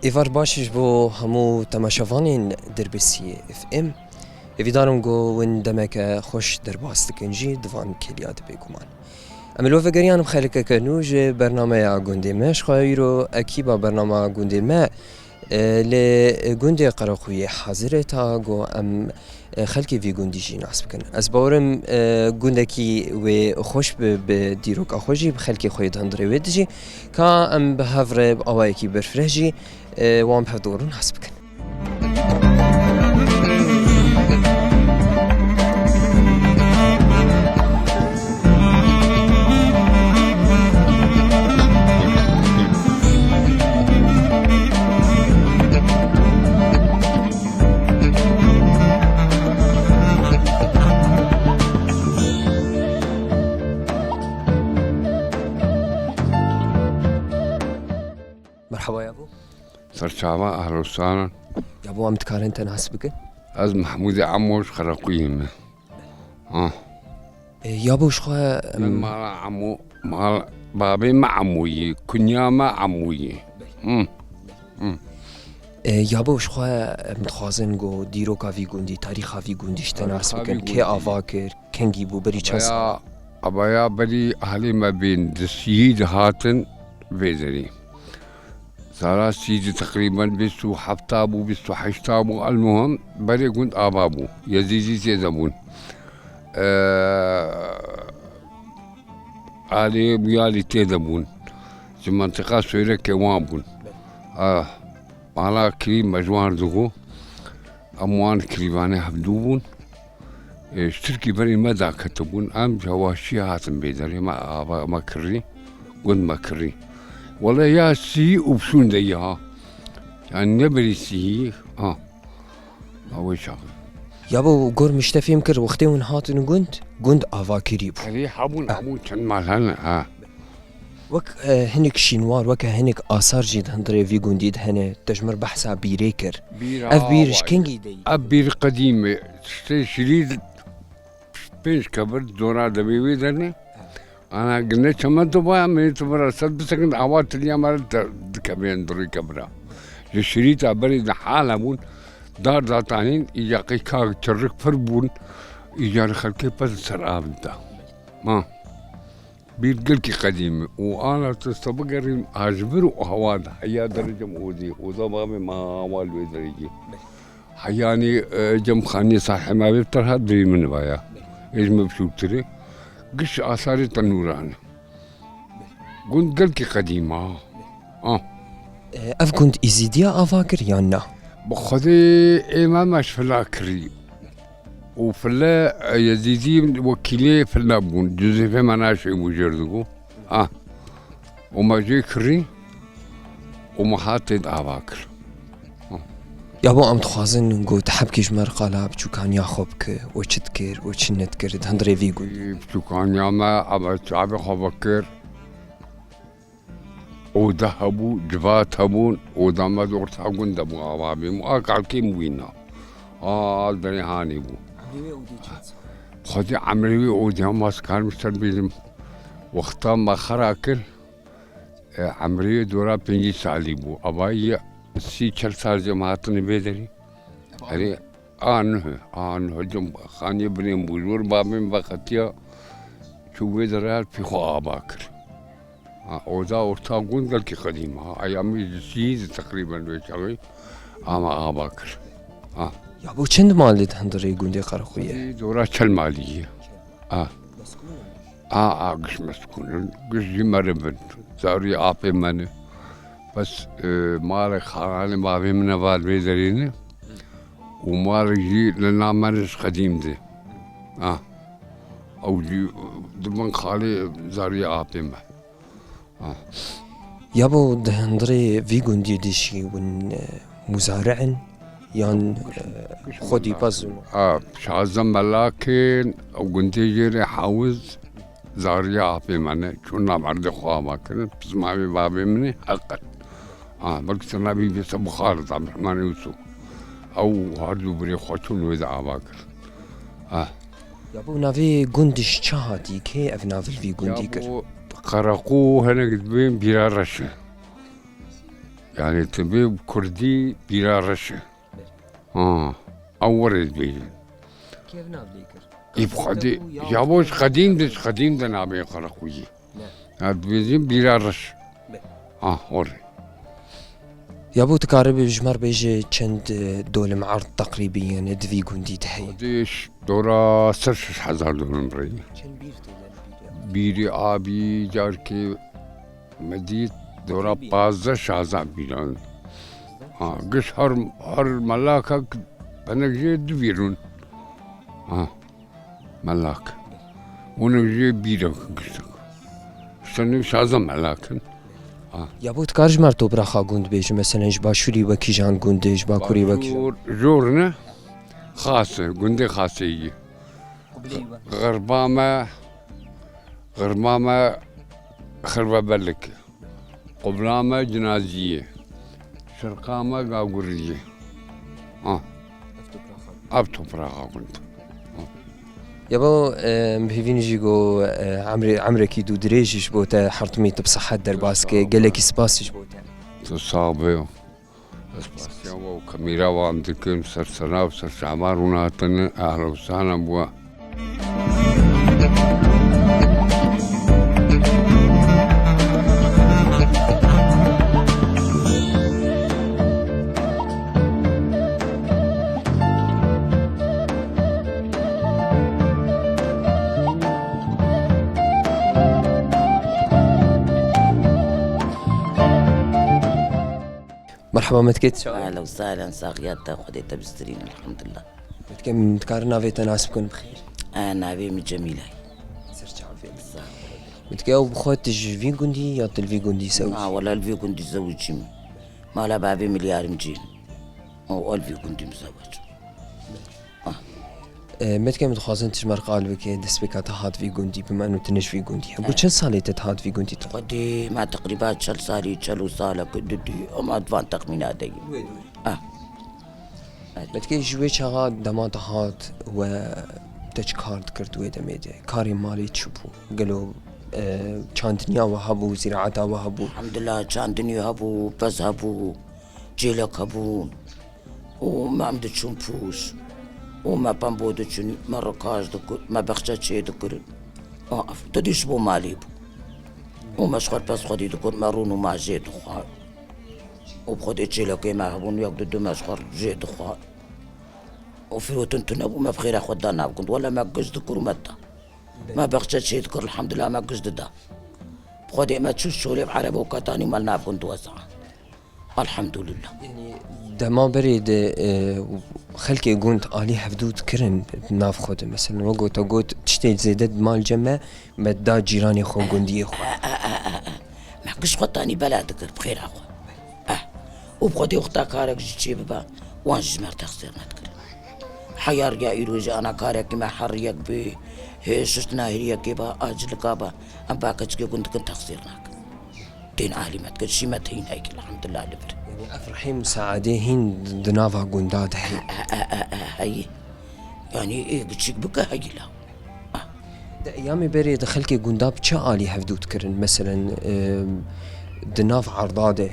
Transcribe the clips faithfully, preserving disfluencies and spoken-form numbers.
Êvar baş ji bo hemû temaşevanên Dirbêsiyê F M. Hêvîdar im ku win demeke xweş derbas dikin jî di van kêliya de bêguman. Em li we vegeriyan bi xelkeke nû ji bernameya gundê me. Ji xwe îro ekîba bernama gundê me, e, li gundê Qereqûyê hazir e ta ku em, e, xelkê vî gundî jî nas bikin. Ez bawer im, e, gundekî wê xweş bi, bi dîroka xwe jî, bi xelkê xwe yê di hundirê wê de jî, ka em bi hev re bi awayekî berfireh jî, e, wan bi hev dor nas bikin. Merhaba yabo. Serçava, ehlen we sehlen. Yabo, em dikarin te nas bikin? Ez Mehmûdê Emo ji Qereqûyê me. Ha. E, yabo, ji xwe, Min em, mala Emo, mal babê me Emo ye, kunya me Emo ye. Hı. Hı. E, yabo, ji xwe em dixwazin ku dîroka vî gundî, tarîxa vî gundî ji te nas bikin. Kê ava kir, kengî bû, berî çend sal? Abaya, abaya berî ahlê me bên di sî dihatin vê derê. Sala sî de teqrîben bîst û heft bû, bîst û heşt bû, elmuhim berê gund ava bû. Yezîdî tê de bûn. Eee, alî bûyalî tê de bûn. Ji mentiqa Soyrekê wan bûn. Ah, mala kirî me ji wan digot. Em wan kirîvanê hevdû bûn. E, ji Tirkî berî me daketibûn. Em ji hewaşiyê hatin bê derê me ava me kirî. Gund me kirî. Wele ya sî û şûn de ya. Yani ne berî sî, ha. Ha, wê çaxê. Yabo, gor min ji te fêm kir, wextê hûn hatin gund, gund avakirî bû. Erê, hebûn, hebûn, çend mal hene, ha. Wek, e, hinek şînwar, weke hinek asar jî di hundirê vî gundî de hene, te ji mir behsa bîrê kir. Bîr, ev bîr ji kengî de yî? Ev bîr qedîm e. Tiştê şirî pênc kebir dora devê wê de ne. Ana gine çemento baya, me tu bira ser bisekin, awa tiliya me re te-, dikevên dirî kebira. Ji şirîta berê de hala bûn, dar datanîn, îca qey ka çirrik pir bûn, îca li xelkê pez ser avin da. Ma. Bîr gelkî qedîm e. Û ana tu se bigerîn, a ji vir û hewa de heya derê cem odî. Oda bavê ma hewa li wê derecî. Heyanî, e, cem xaniyê sahê ma vê terha dirî min vaya. Ê ji min biçûktir e. Giş asarê tenûran e. Gund gelkî qedîm a. Ah. E, ev gund Îzîdiya ava kir yan na? Bi Xwedê ê me me ji fila kirî. Û file, e, Yezîdî wekîlê file bûn. Cuzêfê me naşê bû jêr digo. Ah. Û me jê kirî û me hat tê de ava kir. Ah. Yabo, em dixwazin ku tu hebkî ji me re qala biçûkaniya xwe bike, we çi dikir, we çi nedikir, di hundirê vî gundî. Biçûkaniya me, ebe çavê xwe vekir. Oda hebû, civat hebûn, oda me di orta gund de bû, ava bîm. A kalkê min wîna. A, derê hanê bû. Emrê wê odê çend sal e? Xwedî emrê wê odê hema ez karim ser bêjim. Wexta me xera kir, e, emrê wê dora pêncî salî bû. Ava yê sî çel sal jê me hatine vê derê. Erê, A nuh, a nuh, cem xaniyê binên bû, li wir babê min veqetiya, çû wê derê pî xwe ava kir. Ha, oda orta gund gelkî qedîm, ha, eyamî sî de teqrîben wê çaxê, ama ava kir. Ha. Yabo, çend malê di hundirê gundê Qereqûyê? Dora çel malî ye. Ha. A, a, giş meskûn in, giş jî meriv in. Zarûyê apê me ne. Bes, e, malê xananê bavê min e va li vê derê ne. Û malê jî li nav me ne ji qedîm de. A. Ew jî, e, di bin xalê zarûyê apê me. A. Yabo, di hundirê vî gundî de jî hûn, e, muzari'in yan, e, xwedî pez in? A, şazdeh melakên, ew gundê jê re hewiz zarîya apê me ne, çûn nav erdê xwe ava kirin, pismavê bavê min ê heq in. A, belkî te navê bê se Buxar da, Abdurehmanê Yusuf. Ew her du birê xwe çûn wê de ava kir. A. Yabo, navê gund ji çi hatî? Kê ev nav li vî gundî kir? Yabo, Qereqû hinek dibên Bîra Reş e. Yani tu bê kurdî bîra reş e. Ha, ew werê dibêjin. Kêv nav lê kir. Î bi xwedî, ya bo ji qedîm de, ji qedîm de nabê Qereqûyî. Ne. Ya dibêjin bîra reş. Be. Ha, orê. Ya bo tu karibî ji me re bêjî çend, e, dolim erd teqrîbî, yani di vî gundî de heye? Xwedî ş-, dora ser şeş hezar dolim rê. Çend bîr tê de bîr ya? Bîrî abî carkê me dît dora pazdeh şazdeh bîran. Ha, giş her, her melakek benek jê dibîrûn. Ha, melak. Onek jê bîrek giştek. Şenim şazdeh melak in. Ha. Ya bo tu kar ji me re topraxa gund bêjî, meselen ji başûrî wekî jan gund, ji bakurî wekî jan? Başûr, jor ne, Xas e, gundê Xasê yî. Xerba me, xerba me Xerbebelik. Qubla me Cinaziyê. Şirqa me Gaguriyê. Ha. Ev topraxa gund. Ya bo, e, em bi hêvî ne jî ku, e, emrê-, emrekî dû dirêj ji bo te hertimî tu bi sihet derbas ke. Gelekî spas ji bo te. Tu sax be. Ez spasiya we û kamîra wan dikim, ser sena û ser şama rûn hatine, ehla û sahla bi we. Merhaba, me dikê tu çawa? Ehlen û sehlen, saxiya te, Xwedê te bistîrin, elhamdulillah. Me dikê, em dikarin navê te nas bikin bi xêr? E, navê min Cemîle ye. Ser çavê. Sağ ol. Me dikê, ew bi xwe tu ji vî gundî ya tu li vî gundî zewicî? Na, wela li vî gundî zewicî me. Mala bavê min li Yarimcî ye. Û li vî gundî mizewec. Ah. E, me dikê, em dixwazin tu ji me re qal bike, destpêka te hat vî gundî, bi me nû tu ne ji vî gundî. Hebû çend salê te hat vî gundî tu? Xwedî me teqrîba çel salî, çel û salek didî, em di van texmîna de yîn. Wê dorî. Ah. Me dikê, ji wê çaxa dema te hat we te çi kar dikir di wê demê de? Karê malê çi bû? Gelo, e, çandiniya we hebû, zîraeta we hebû? Elhamdulillah, çandinî hebû, pez hebû, çêlek hebûn. Û me em diçûn pûş. Û me pembo diçûn, me rikaj dikir, me bexçe çê dikirin. Û ev, tu dî ji bo malê bû. Û me ji xwe pez xwedî dikir, me rûn û me jê dixwar. Û bi xwedê çêlekê me hebûn, yek du du me ji xwe jê dixwar. Û firotin tune bû, me bi xêra xwe da nav gund. Wele me giş dikir û me da. Me bexçe çê dikir, elhamdulillah me giş dida. Bi xwedê me çû şolê bi erebe û ketanî me li nav gund weza. Elhamdulillah. Yanî dema berê de, e, xelkê gund alî hevdû dikirin di nav xwe de. Mesela wek te got, tiştê zêde di mal cem me, me da cîranê xwe, gundiyê xwe. E, e, e, e, e. Me giş xwe tanî bela dikir bi xêra xwe. Eh. Û bi xwedê wexta karek jî çê bibe, wan jî ji me re texsîr nedikirin. Heya riya îro jî ana karekî me her yek bê, hê şiştina hêriyekê be, acilika be, em ba keçikê gund dikin texsîr nakin. Tên alî me dikir, şîmet hîn heyî, elhamdulillah, li vir. Yanî ev rihê musaedê hîn di nava gunda de heye. E, e, e, e, heyî. Yanî ê biçîk bike heyî la. Ah. Di eyamê berê de xelkê gunda bi çi alî hevdû dikirin? Meselen, e, di nav erda de, e,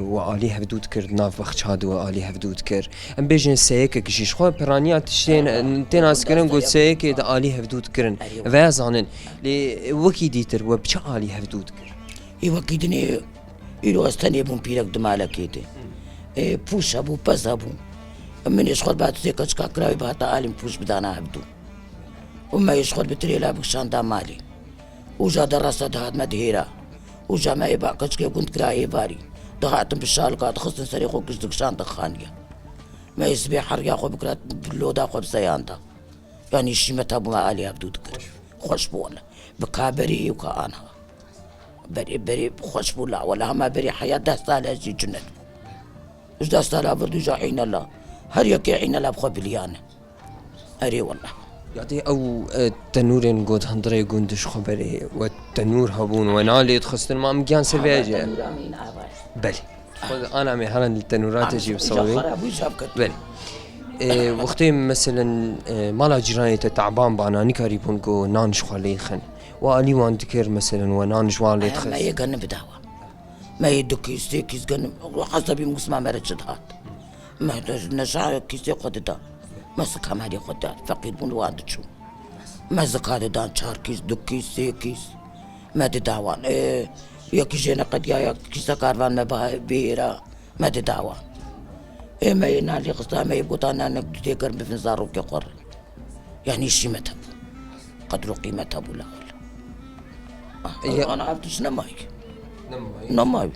we alî hevdû dikir, di nav bexça de we alî hevdû dikir. Em bêjin seyekek jî ji xwe piraniya tiştên, têna zikirin got seyekê de alî hevdû dikirin. Veya zanin. Lê wekî dîtir we bi çi alî hevdû dikir? Ê wekî dinê îro ez tenê bûm pîrek di malekê de. Ê, pûş hebû, pez hebû. Min ê ji xwe ba tizê keçika kirawî bihata alî min pûş bidana hevdû. Û me ê ji xwe bi tirêla bikişanda malê. Û ja derasa dihat me dihêra. Û ja me ê ba keçikê gund kira êvarî. Dihatin bi şalika dixistin serê xwe giş dikişandin xaniya. Me ê sibê heriya xwe bikira bi loda xwe bi zeyanda. Yanî şîmeta bû me alî hevdû dikir. Xweş bû wele. Bi ka berê û ka anha. Berê, berê xweş bû la wele hema berê heya deh sal e jî cinet bû. Ji deh sala vir dû ja îne la. Her yekê îne la bi xwe biliyane. Erê wele. Yadê ew, e, tenûrên got hundirê gund ji xwe berê we tenûr hebûn we nalê dixistin ma em giyan ser vê. Belê. Xwe ana me herin li tenûra te jî bi sawê. Belê. E, wextê meselen, e, mala cîranê te te'ban bana, nikarîbûn ku nan ji xwe lê xin. We alî wan dikir, meselen, we nan ji wan lê dixist. Me yê gane bidawa. Me yê du kîs, sê kîs genim, hesabî min got, "Ma me re çi dihat?" Me de neşa kîsê xwe dida. Me sika malê xwe dihat. Feqîr bûn, wan diçûn. Me zika didan çar kîs, du kîs, sê kîs. Me dida wan. Ê, yekî jê neqediya ya kîsa karvan me biha-, bihêra. Me dida wan. Ê, me yê nan jê xista, me yê gotan, "Nanek du tê gerin bifin zarokê xwe re." Yanî şîmet hebû. Qedr û qîmet hebû la wele. Ah, Ya- ana ev tişt nemayî. Nemayî. Nemayî.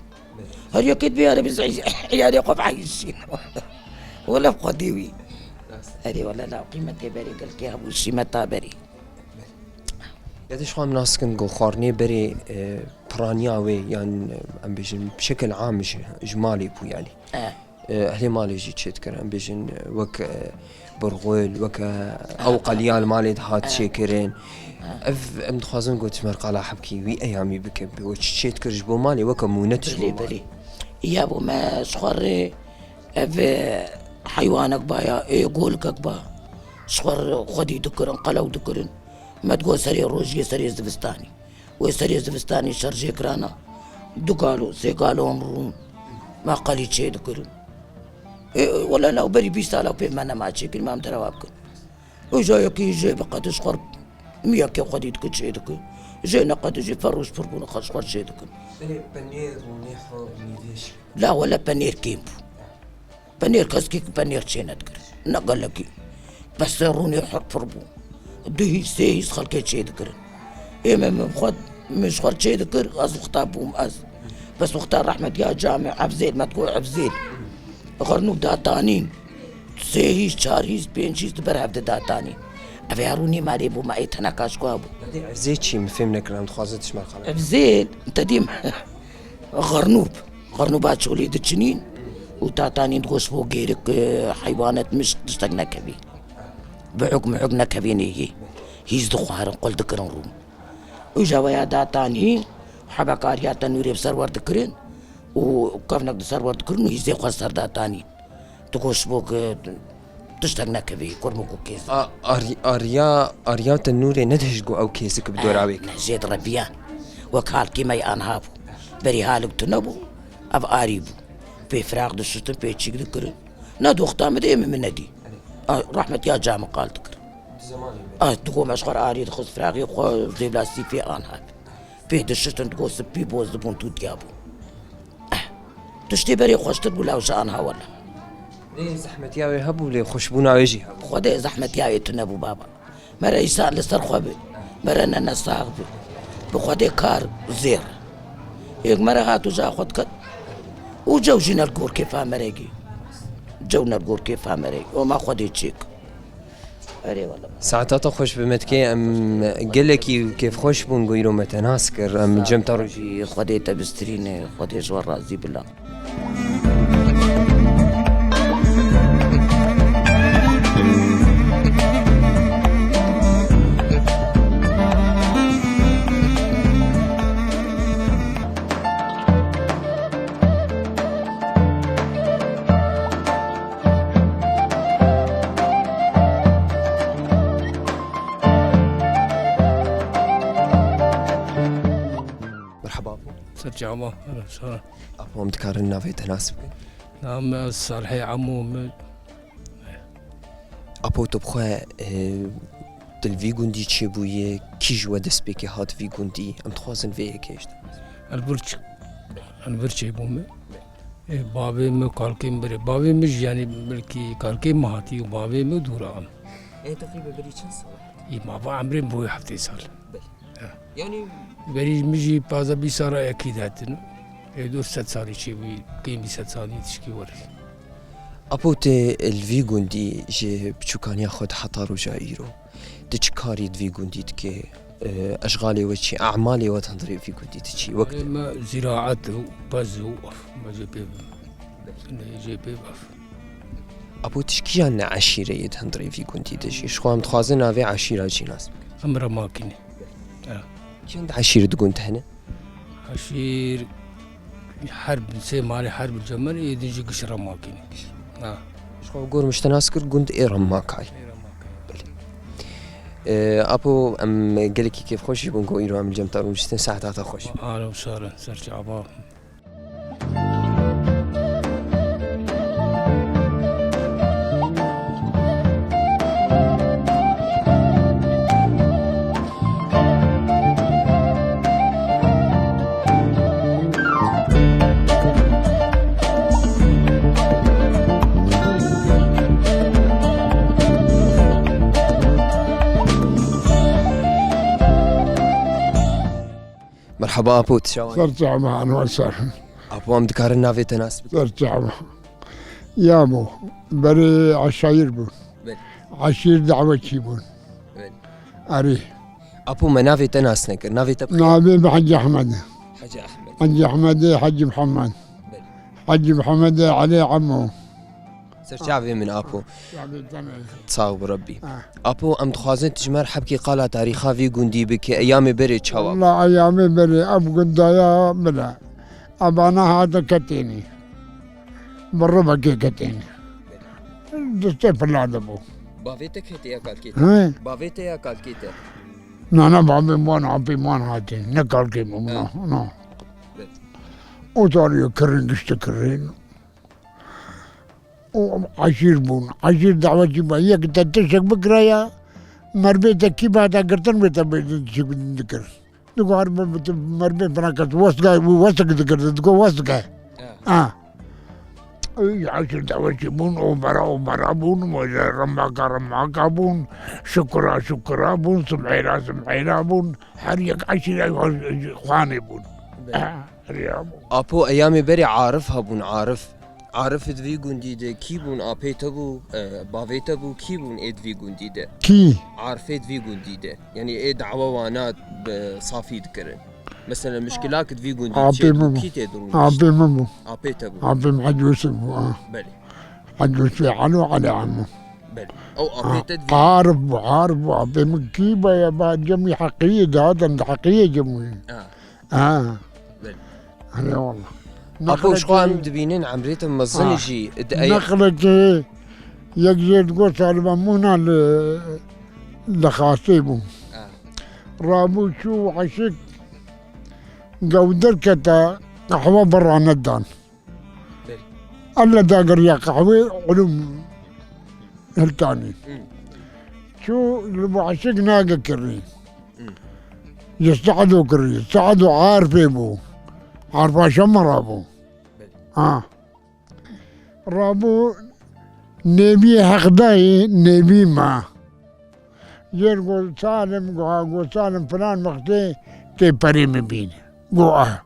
Her yekê dibê erê biz iyalê xwe biheyîşîn. Wele xwedî wî. Erê wele la qîmetê berê gelkê hebû şîmeta berê. Ya de ji xwe em nas dikin ku xwarinê berê, e, piraniya wê yan, e, em bêjin bi şekil am ji, ji malê bû yanî. Eh. E, ehlê malê jî çê dikir, em bêjin, e, wek, e, burxul, wek, e, ew qaliya li malê dihat çêkirin. Ev em dixwazin ku Tîmer Qala Hebkî wî eyamî bike, bi we çi çê dikir ji bo malê weke mûnet ji bo Belê, malê. Belê. Ya bo me ji xwe rê ev, e, heywanek ba ya, ê golikek ba. Ji xwe rê xwedî dikirin, qelew dikirin. Me digot serê rojiyê, serê zivistanî. Wê serê zivistanî şer jê kirana. Du galo, sê galo em rûn. Me qelî çê dikirin. Ê, wele law berî bîst sala pê me nema çêkir, me em derewa bikin. Û ja yekî jê biqediş xwe, miyekê xwedî dikir çê dikir. Jê neqediş jî ferroş pir bûn, xwe ji xwe çê dikin. Belê, penêr rûnê xwe mîvêş. La wele penêr kêm bû. Penêr keskî penêr çê nedikir. Ne gelekî. Bes rûnê her pir bû. Du hîs, sê hîs xelkê çê dikirin. Ê me, min xwe, min ji xwe çê dikir, ez wexta bûm ez. Bes wexta rehmetiya camê Evzêl, me digot Evzêl. Xernû datanîn. Sê hîs, çar hîs, pênc hîs di ber hev de datanîn. Ev ya rûnê malê bû, me ê teneka ji ku hebû. Dê Evzêl çi? Min fêm nekir, em dixwazin tişt me xala. Evzêl, te dîm. Xernûb. Xernûba çolî diçinîn û tatanîn digot ji bo gêrik, e, heywanet mişk tiştek nekevî. Bihuk mihuk nekevî nêyî. Hîz dixwarin, qul dikirin rûn. Û ji heweya datanî hebekariya tenûrê bi ser wer dikirin û kevnek di ser wer dikirin û hîzê xwe ser datanîn. Digot ji bo ku tiştek nekevî, kurmik û kêz. A, ar-, arya, arya tenûrê nedihişt ku ew kêzik bi dora wê. Eh, ne, jê direviyan. Wek halkê me yê anha bû. Berî halik tune bû, ev arî bû. Pê firaq dişiştin, pê çîk dikirin. Ne doxta min dê min nedî. A, rehmetiya ca min qal dikir. A, tu ku me ji xwe re arî dixist, firaqê xwe zêvla sîfê anha bû. Pê dişiştin, digot sipî boz dibûn, tûtiya bû. Eh, tiştê berê xweştir bû, law ji anha wele. Lê zehmetiya wê hebû, lê xweşbûna wê jî hebû. Xwedê zehmetiya wê tune bû baba. Mere îsa li ser xwe bi. Mere nene sax bi. Bi Xwedê kar zêr. Êk mere hat û ja xwe diket. Û cew jî ne li gor kêfa meregî. Cew ne li gor kêfa meregî. Oma Xwedê çêk. Erê wele. Saeta te xweş be Metkê, em gelekî kêfxweş bûn ku îro me te nas kir. Em cem te rojî. Xwedê te bistirîne, Xwedê ji we razî bila. Merhaba Apo. Ser çava, sara. Apo, em dikarin navê te nas bikin? Navê me Salihê Emo me. Apo, tu bi xwe, e, tu li vî gundî çêbûyî, kî ji we destpêkê hat vî gundî? Em dixwazin vê yekê ji te. El Birç, El Birç çêbûme. E, bavê me, kalkê min berê. Bavê min jî, yanî, belkî kalkê min hatî û bavê min dûra em. E, teqrîben berî çend sal? Ê, mava emrê min bûye heftê sal. Belê. E. Yanî berî min jî pazdeh bîst sala yekî dihetin. Ê, dûr sed salî çêbûyî, kêm bî sed salî tişkî werî. Apo, tu li vî gundî ji biçûkaniya xwe de heta roja îro, tu çi karî di vî gundî dikê? E, eşxalê we çi? E'malê we di hundirê vî gundî de çi? Wek... E'malê me ziraet û pez û ev. Me jê pê, jê pê ev. Apo, tu ji kîjan eşîreyê di hundirê vî gundî de jî? Ji xwe em dixwazin navê eşîra jî nas bikin. Em Remakî ne. Ha. Çend eşîr di gund hene? Eşîr her bi sê malê her bi cemen ê din jî giş Remakî ne. Ha. Ji xwe gor min ji te nas kir gund ê Remakay. Ê Remakay. Belê. Ee, Apo, em gelekî kêfxweş jî bûn ku îro em li cem te rûniştin, saeta te xweş. Ahlan û sahlan, ser çava. Merhaba Apo, tu çawa yî? Ser çava, Enwer ser. Apo, em dikarin navê te nas bikin? Ser çava. Ya bo, berê eşayir bûn. Belê. Eşîr dawetçî bûn. Belê. Erê. Apo, me navê te nas nekir. Navê te bi xêr? Navê min Hecî Ehmed e. Hecî Ehmed. Hecî Ehmed e, Hecî Mihemed. Belê. Hecî Mihemed e, Elî Emo. Ser çavê min Apo. Çavê te ne. Sağ ol Rabbi. Ha. Apo, em dixwazin tu ji me re hebkî qala tarîxa vî gundî bike, eyamê berê çawa bû? Walla eyamê berê ev gundaya bile. Ebana hate ketênî. Bi ribekê ketênî. Destê pila de bû. Bavê te ketê ya kalkê te? He? Bavê te ya kalkê te? Na, na, bavê wan, apê wan hatî. Ne kalkê min, ha, na, na. Be. O tarî kirin, giştî kirin. O eşîr bûn. Eşîr dawetçî bûn. Yek te tiştek bikiraya, mervê te kî bihata girtin wê te bê tiştek dikir. Dixwar bi, bi, mervê fina kes west ge, wî westek dikir, digo west ge. Ha. Ha. Ey, eşîr dawetçî bûn, o bera, o bera bûn, wele remaka, remaka bûn, şukura, şukura bûn, simhêra, simhêra bûn. Her yek eşîra xwe-, xwanê bûn. Be. Ha, her ya bûn. Apo, eyamê berê arif hebûn, arif. Arif di vî gundî de kî bûn? Apê te bû, e, bavê te bû, kî bûn ê di vî gundî de? Kî? Arifê di vî gundî de. Yanî ê dawa wana bi safî dikirin. Mesela mişkilak di vî gundî çê bû, kî tê dirûn? Apê min bû. Apê te bû. Apê min Hecî Yusuf bû, ha. Belê. Hecî Yusuf Elo, Elî Emo. Belê. Ew apê te di vî... Arif bû, Arif bû. Apê min kî baya, ba cemî heqiyê dihatin, di heqiyê cemî. Ha. Ha. Belê. Hele walla. Apo, ji xwe em dibînin, emrê te mezin jî. Di ey- Nexlekê yek jê digot Salima Mûna li, li Xasê bû. Ha. Rabû çû eşik gewdir kete qehwe bi rane dan. Belê. Elle dagiriya qehwê, ulûm hiltanî. Hı. Çû li bo eşik nage kirî. Hı. Ji Se'do kirî. Se'do Arifê bû. Arifa Şemera bû. Belê. Ha. Rabû nêvî heqdayî nêvî ma. Jêr got Salim, got, got Salim filan wextê tê perê min bîne. Got, ah.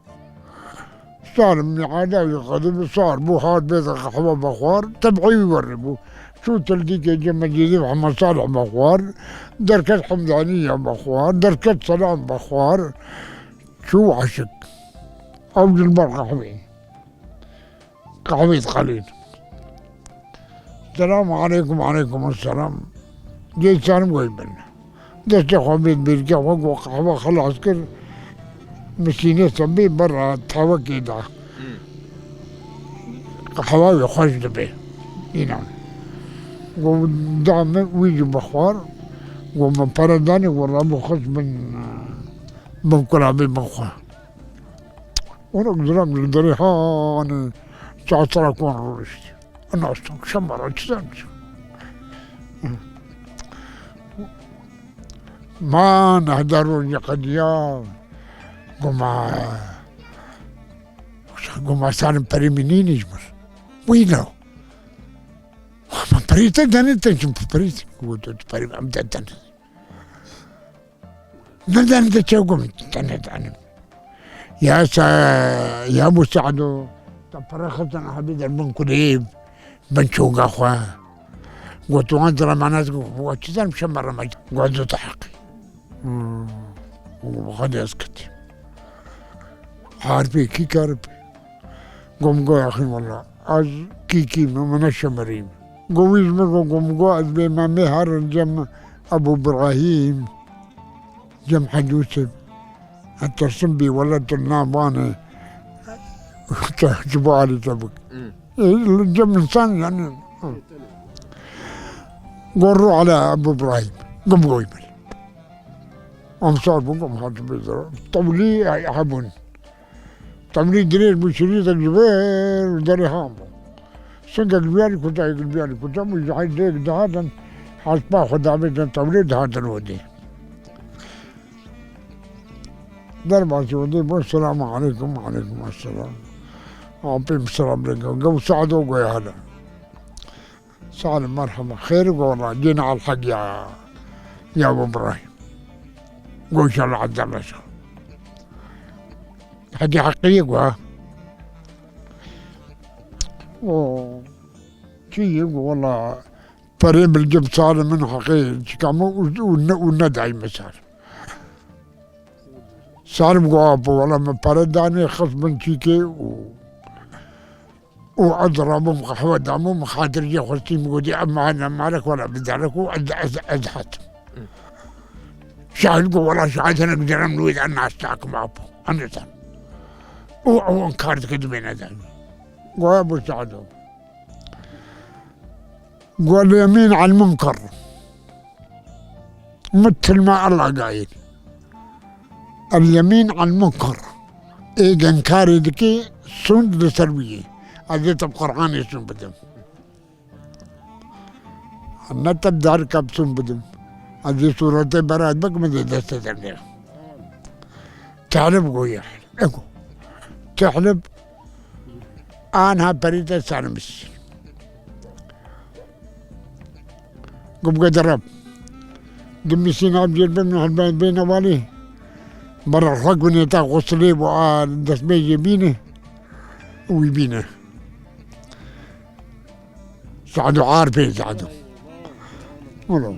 Salim miada wî qedî bi sar bû, hat bê de qehwe vexwar, tebî wî werê bû. Çû tildîkê cem Mecîdî Mihemed Salih vexwar, derket Hemdanî ya vexwar, derket Selam vexwar. Çû eşik. Ew jilber qehwê. Qehwê dixelîn. Selamu aleykum, aleykum selam. Cê Salim goy bin. Destê xwe bêt bêrke xwe, got qehwe xilas kir. Misînê sebê berra tawekê da. Hmm. Qehwa wê xweş dibe. Înan. Got da min wî jî bixwar. Got min pere danê, got rabû xist bin, bin kulabê bixwe. Onak zilam li derê hanê çaxsera kon rûniştî. Nastan şema ra çi zan çi. Ma nehdar rojê qediya. Goma, goma salim perê min nînî ji min. Wî ne. Ma perê te denê te çim perê te. Got tu perê em te denê. Neden de çewkim tenê danim. Ya sa, ya Abu Sa'do, ta pere xistin hebî der bin kulê, bin çoga xwe. Got wan dira manaz got, wa çi zanim şema rema, got tu heq. Hmm. Got xwe de ez kit. Harpê kî karib. Gom go yaxîn wela. Ez kî kî me, me ne şemerîm. Go wî ji min go, gom go ez bê me mê herin cem Ebu Birahîm. Cem Hecî Yusuf. Ez tersim bî wele tu navanê. Te, ji bo alî te bik. Hmm. E, cem insan yani. Go ro ala Ebu Birahîm. Gom goy min. Em sar bûn, em hatin bê zira. Tewlî hebûn. Tewlî dirêj bû, şirîtek ji vir û derê ham bû. Singek ji biyarî kuta, yek ji biyarî kuta bû, ji heydêk dihatin, hespa xwe davêtin tewlê dihatin odê. Derbasî odê bû, selamu aleykum, aleykum esselam. Apê min selam lê kir. Gew Sa'do goya hele. Salim, merhaba. Xêr gola, cîna Elheg ya, ya Ebu Birahîm. Goşa li Abdullah Şah. Hekî heqiyê ku ha. O çi yê ku wela perê bil cem Salim min heqê çika me û, û ne, û nedayî me Salim. Salim got, "Apo, wela me pere danê, xist bin çîkê û, û ez rabûm qehwe damûm, xatir jê xwestî min gotî, em hene malek, wela bidarek û ez, ez, ez hatim." Şahid got, "Wela şahid hinek dirim li wê de nas nakim apo. Em dizan." Û ew inkar dike dibê nedayî. Got, "Apo Sado." Got, "Yemîn al munkar." Mitl ma Allah gayîn. El yemîn al munkar. Ê genkarê dikê sûnd li ser wî yê. Ez ê te bi Qur'anê sûnd bidim. Ne te bi darika bi sûnd bidim. Ez ê sûretê berat bikim, ez ê destê te nêxim. Talib goye. Eko. Tehlib anha perî te sanimiz. Gum ge derab. Dimisîn ab jêr bim helbet bêne walî. Bara xwe gunê te xusilê bo a destmê jê bîne. Wî bîne. Sado, ar pê Sado. Wala,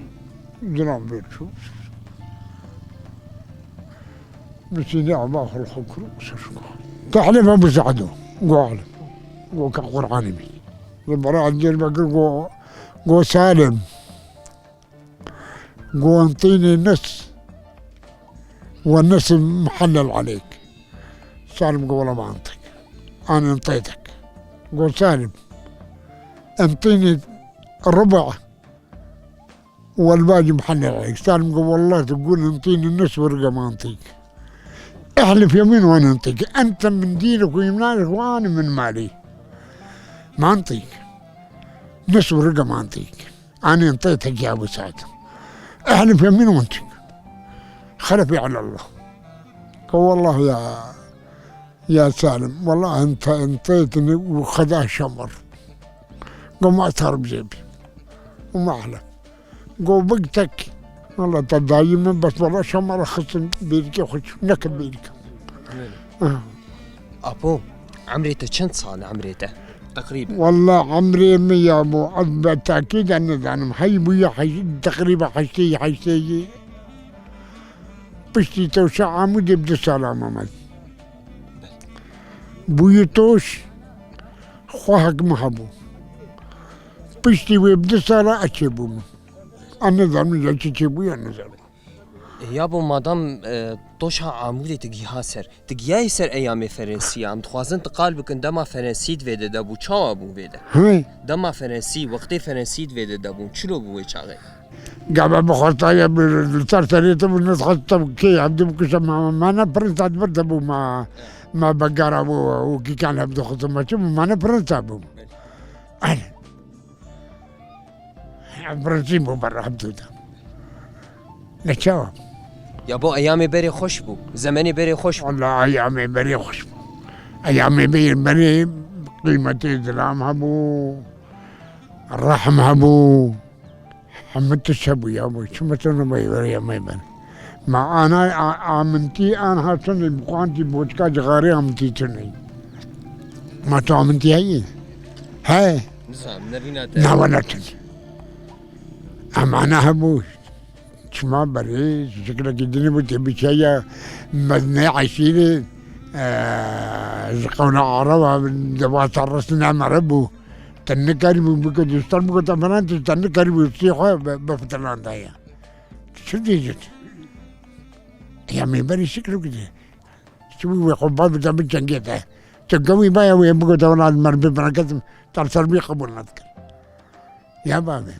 zilam bê çû. Misînê ava xwe xwe kir û ser şû. Tehlîf Ebu Sado. Go alem. Go ke Qur'anê bî. Li bera Diyarbekir go, go Salim. Go entînê nis. Ve nis muhellel aleyk. Salim go wala ma entik. An entîtek. Go Salim. Entînê rubu. Wal bacî muhellel aleyk. Salim go, "Wallah tu gul entînî nis wirge mantik. Ehlif yemîn wan entik. Ente min dînek û îmnanek û anî min malî. Mantik. Nis wirge mantik. Anî ente tek ya bu saet. Ehlif yemîn wantik. Xelefî alallah." Go, "Wallah ya." Ya Salim, wela ente, enteytini û xeda şemir. Go ma tarb jê bî. Û ma ehle. Go big tek. Wela te dayî min bes wela şemir xistin bêrikê xwe çû. Nekir bêrikê. Aha. Apo, emrê te çend sal e, emrê te? Teqrîben. Wela emrê min ya bo, ez be tekîd nizanim. Hey bûye heş-, teqrîben heştê, heştê. Piştî tewşa Amûdê bi du sala me met. Bûyî toş, xwehek min hebû. Piştî wê bi du sala ez çêbûme. Ez nizanim ya çi çêbûye, ez nizanim. E, ya bo madam, e, toşa Amûdê tu giha ser. Tu gihayî ser eyamê Ferensî ya. Em dixwazin tu qal bikin dema Ferensî di vê de de bû. Çawa bû vê de? Hê? Dema Ferensî, wextê Ferensî di vê de de bûn. Çilo bû wê çaxê? Gava bi xwe taye bi li ser serê te bû, nedixwest te kê hevdî bikuşe, ma, ma ne prinsa di vir de bû, ma, ma begara bû û kîkan hevdî xwe te, ma çi bû, ma ne prinsa bû. Belê. Ev prinsîp bû ber hevdû de. Ne çawa? Ya bo eyamê berê xweş bû, zemenê berê xweş bû. Wala eyamê berê xweş bû. Eyamê berê, berê qîmetê zilam hebû, rehm hebû. Hemû tişt hebû ya bo. Çima tu nabeyî were ya me ben? Ma ana a-, amintî an hatun bixwantî boçka cixarê amintî tune. Ma tu amintî heyî? He. Nizanim, nerîna te. Na wela tune. Em ana hebû. Çima berê, şiklekî dinê bû tê biçeya mezinê eşîrê, e, ji qewna Araba dewasa restina mere bû. Te nikarîbû bike dustan bike te filan tişt, te nikarîbû sê xwe be, be fitilan daye. Çi diyecek? Ya mêberî şikir bide. Çi wî wê xwe bavê te bi cengê te. Tu gewî baya wê bike te wela merivê biraketim, te li ser wî qebûl nedikir. Ya bavê.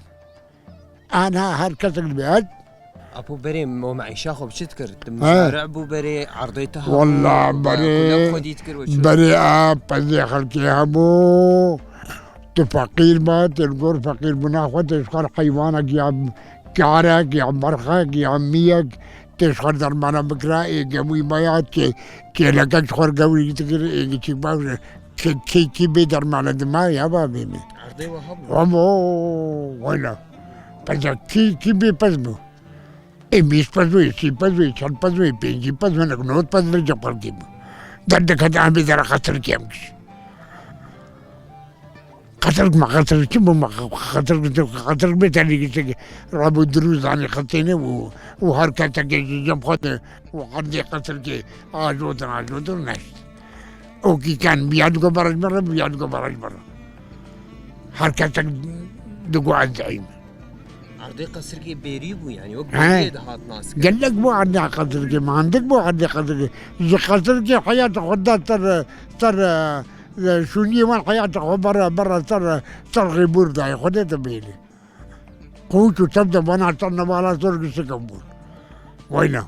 Ana her kesek dibe. Apo berê mo meîşa xwe bi çi dikir? Tu mizare bû berê, erdê te hebû? Walla berê, xwedî dikir we çi? Berê a pezê xelkê hebû. Tu feqîr ba, tu li gor feqîrbûna xwe, tu ji xwe heywanek ya karek, ya berxek, ya miyek, tu ji xwe dermana bikira, ê gewî baya, kê-, kêlekek ji xwe gewî dikir, ê giçîk ba, kê-, kê-, kî bê dermana dima ya bavê min. Erdê we hebû? Hemo, wayla. Pezek kî, kî bê pez bû. Ê bîst pez wê, sî pez wê, çel pez wê, pêncî pez wê, nek nod pez wê, cep xelkê bû. Derdikete em bê dere qetilkê em kişî. Qetilk me qetilk çi bû me qetilk qetilk bê tenê giştekê rabû dirû zanî qetêne û û her kesekê ji cem xwe de û erdê qetilkê ajotin ajotin neşt. Okî ken biya digo beraj bere biya digo beraj bere. Her kesek digo ez zeyî me. Erdê qesirkê bêrî bû, yanî wek He. bêriyê dihat nas kirin. Gelek bû erdê qesirkê, mandik bû erdê qesirkê. Ji qesirkê heyata xwe da ser, ser, e, şûniyê wan heyata xwe bera, bera ser, ser xêbûr dayê. Xwedê te bêrî. Qûç û tev de bana ser nevala ser gişike bûn. Wayna.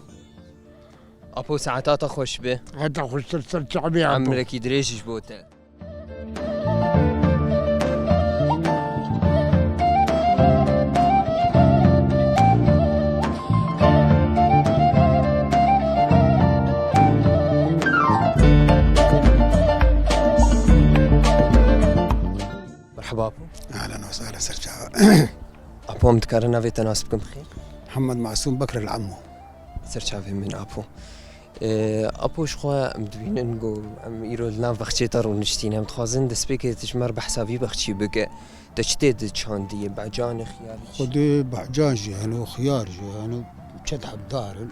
Apo, saeta te xweş be. Heta xweştir ser çavê Apo. Emrekî dirêj ji bo te. Merhaba Apo. Ahlen we sahlen, ser çava. Apo, em dikarin navê te nas bikim xêr? Muhammed Masûm Bekr el Amo. Ser çavê min Apo. Ee, Apo, ji xwe em dibînin ku em îro li nav bexçê te rûniştîne. Em dixwazin destpêkê tu ji me re behsa vî bexçî bike. Te çi tê de çandiyê? Becan, xiyar, çi? Xwedê becan jî hene, xiyar jî hene, çend hebdar in.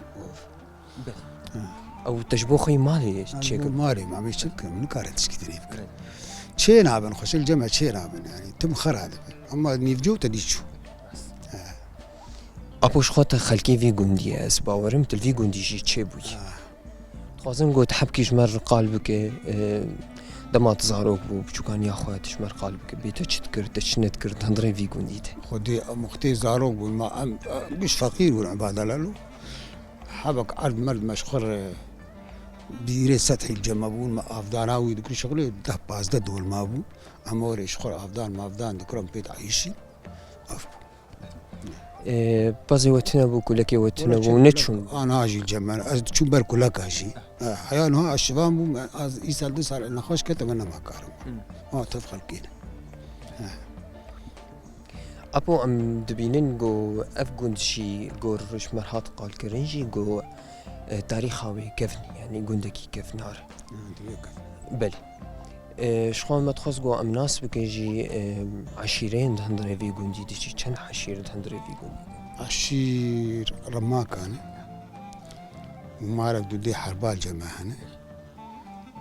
Belê. Ha. Ew te ji bo xwe yî malê çêkir? Malê me, em ê çi bikin? Em nikarin tişkî dinê bikin. Belê. Çê nabin, xweşil cem me çê nabin, yanî tim xera dibin. Ama nîvco te dî çû. Ha. Apo, ji xwe te xelkê vî gundî ye, ez bawerim tu li vî gundî jî çêbûyî. Ha. Dixwazim ku tu hebkî ji me re qal bike, e, dema tu zarok bû, biçûkaniya xwe tu ji me re qal bike, bê te çi dikir, te çi nedikir, di hundirê vî gundî de. Xwedê em wextê zarok bûn, ma em, em giş feqîr bûn, em badalalo. Hebek erd merd me ji xwe re bîrê sed hîl cem me bûn, me avdana wî dikir şixulê deh pazdeh dolma bû. Em orê ji xwe re avdan mavdan dikir, em pê dieyşîn. Ev bû. Ee, pezê we tune bû, kulekê we tune bû, neçûn? Ana jî cem me, ez diçûm ber kuleka jî. Ha, heya niha ez şivan bûm, ez îsal du sal nexweş kete me nema karim. Hmm. Ha, tev xelkê ne. Ha. Apo, em dibînin ku ev gund jî gor ji me re hat qalkirin jî ku, e, tarîxa wê kevn, yanî gundekî kevnar. Ha, divê kevn. Belê. E, ji xwe me dixwest ku em nas bikin jî, e, eşîreyên di hundirê vî gundî de jî, çend eşîr di hundirê vî gundî de? Eşîr Rimakan e. Malek du dê herbal cem me hene.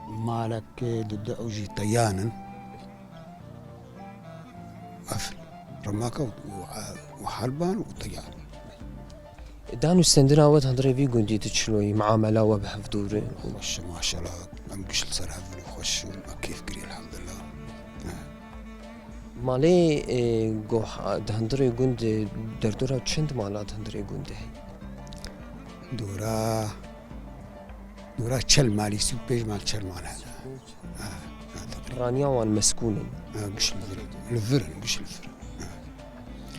Malek du dê ew jî teyan in. Ev Rimaka û, û, û herban û teyan. Dan û stendina we di hundirê vî gundî de çilo ye, muamela we bi hevdû re? Xweş, maşallah, em giş li ser hev in û xweş û me kêf kirî, elhamdulillah. He. Malê, e, goh, di hundirê gund, e, derdora çend mala di hundirê gund de heye? Dora, dora çel malî, sî û pênc mal, çel mal hene. Ha, ha, teqrîben. Raniya wan meskûn in. Ha, giş li vir in. Li vir in, giş li vir in. Ha.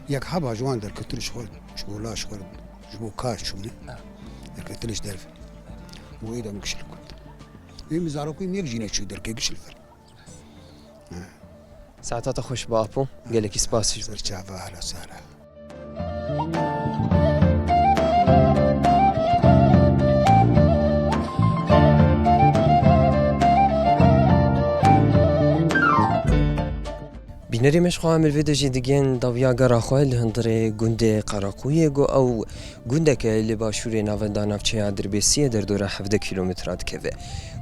Yek heba ji wan derketin ji xwe, ji bo la ji xwe, ji bo kar çûne. Ha. Derketin ji derve. Û êdem giş li gund. Ê min zarokî min yek jî neçû derkê, giş li vir. Saeta te xweş be Apo. Gelekî spas ji bo. Ser çava, ehla sehla. Bînerê me ji xwe em li vê de jî digihên dawiya gera xwe li hundirê gundê Qereqûyê, ku ew gundeke li başûrê navenda navçeya Dirbêsiyê derdora hevdeh kîlometra dikeve.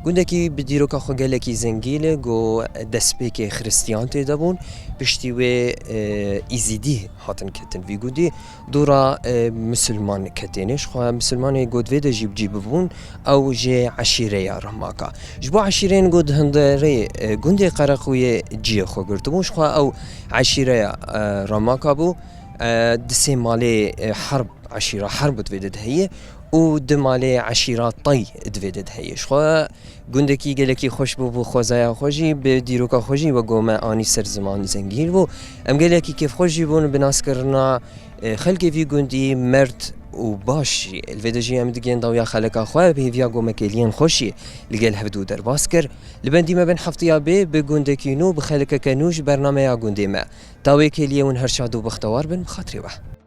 Gundekî bi dîroka xwe gelekî zengîn e, ku destpêkê xiristiyan tê de bûn, piştî wê, e, îzîdî hatin ketin vî gundî, dora, e, misilman ketêne. Ji xwe misilmanê ku di vê de jî bi cî bibûn, ew jê eşîreya Remaka. Ji bo eşîreyên ku di hundirê, e, gundê Qereqûyê cihê xwe girtibûn, ji xwe ew eşîreya, e, Remaka bû. E, di sê malê, e, Herb, eşîra Herb di vê de de heye û di malê eşîra Tay di vê de de heye. Ji xwe gundekî gelekî xweş bû, bo xwezaya xwe jî, bi dîroka xwe jî wek ku me anî ser ziman zengîn bû. Em gelekî kêfxweş jî bûn bi naskirina, e, xelkê vî gundî, merd û baş jî. Li vê de jî em digihên dawiya xeleka xwe, bi hêviya ku me kêliyên xweş jî li gel hevdû derbas kir. Li bendî me bin heftiya bê bi gundekî nû, bi xelkeke nû ji bernameya gundê me. Ta wê kêliyê hûn her şad û bextewar bin, bi xatirê we.